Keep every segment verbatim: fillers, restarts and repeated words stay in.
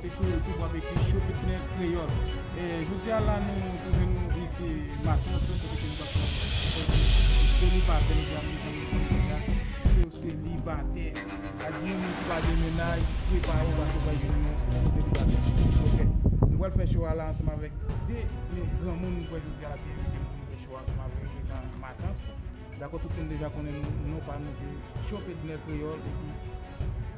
Sou YouTube w ap ekri Cho Petnè Kreyòl. E, jodi a la, nou twouve nou isi Matans, kote ke nou pral fè selibatè, nou pral fè selibatè. Selibatè. A di yon moun ki pa gen mennaj, prepare w paske w pral jwenn yon selibatè. Ok. Nou pral fè cho a la ansanm avèk de granmoun nou pral jodi a la, nou fè cho a ansanm avèk yo nan Matans. Dakò, tout moun deja konnen nou, non pa nou se Cho Petnè Kreyòl, epi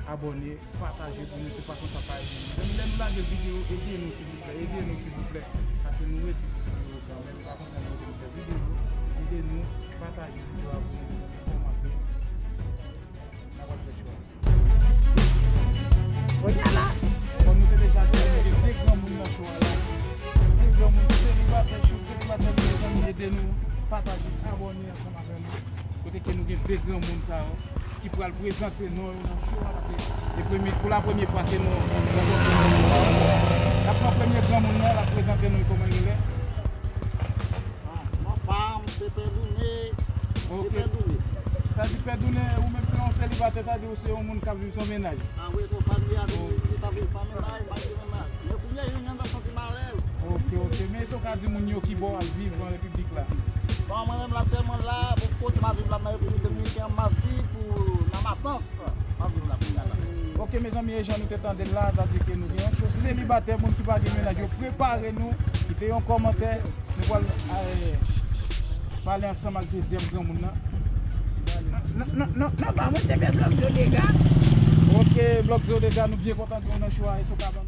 abòne, pataje pou nou, se fason sa ka ede nou. Mezanmi, lè nou lage videyo, ede nou silvouplè, ede nou silvouplè. Paske nou redi videyo kanmenm, pa konsa nou redi nou fè videyo, ede nou, pataje videyo a pou nou, kòmante. N ap fè cho a. Kounye a la. Kòm nou te deja di, nou gen de granmoun nan cho a la. De granmoun selibatè, cho selibatè, mezanmi, ede nou pataje, abòne ansanm avè nou. Kote ke nou gen de granmoun sa yo ki pral prezante non yo nan cho a, paske se premye, pou la premye fwa ke nou rankontre moun sa yo. N ap pran premye granmoun nan, l ap prezante nou kòman li rele. Ah, non pa m se Pè Doune. Ok. Se Pè Doune. Sa di Pè Doune, ou menm se yon selibatè, sa di ou se yon moun k ap viv san mennaj. Ah wi, non, pa m li a, li, li t ap viv san mennaj, pa gen mennaj. Men kounye a, jodi a, m santi m alèz. Ok, ok. Men sa w ka di moun yo ki bò w al viv an Repiblik la? Bon, mwen menm la, aktyèlman la, bon, kote m ap viv la, nan Repiblik Dominikèn, m ap viv pou nan Matans. M ap viv la kounye a la. Ok, mezanmi, e jan nou te tande l la, sa di ke nou gen yon cho selibatè, moun ki pa gen mennaj yo, prepare nou, kite yon kòmantè, nou pral, eh, pale ansanm ak dezyèm granmoun nan. Non, non, non, non, pa mwen, se Blòk Zo Dega. Ok, Blòk Zo Dega, nou byen kontan gen w nan cho a, èske w ka ban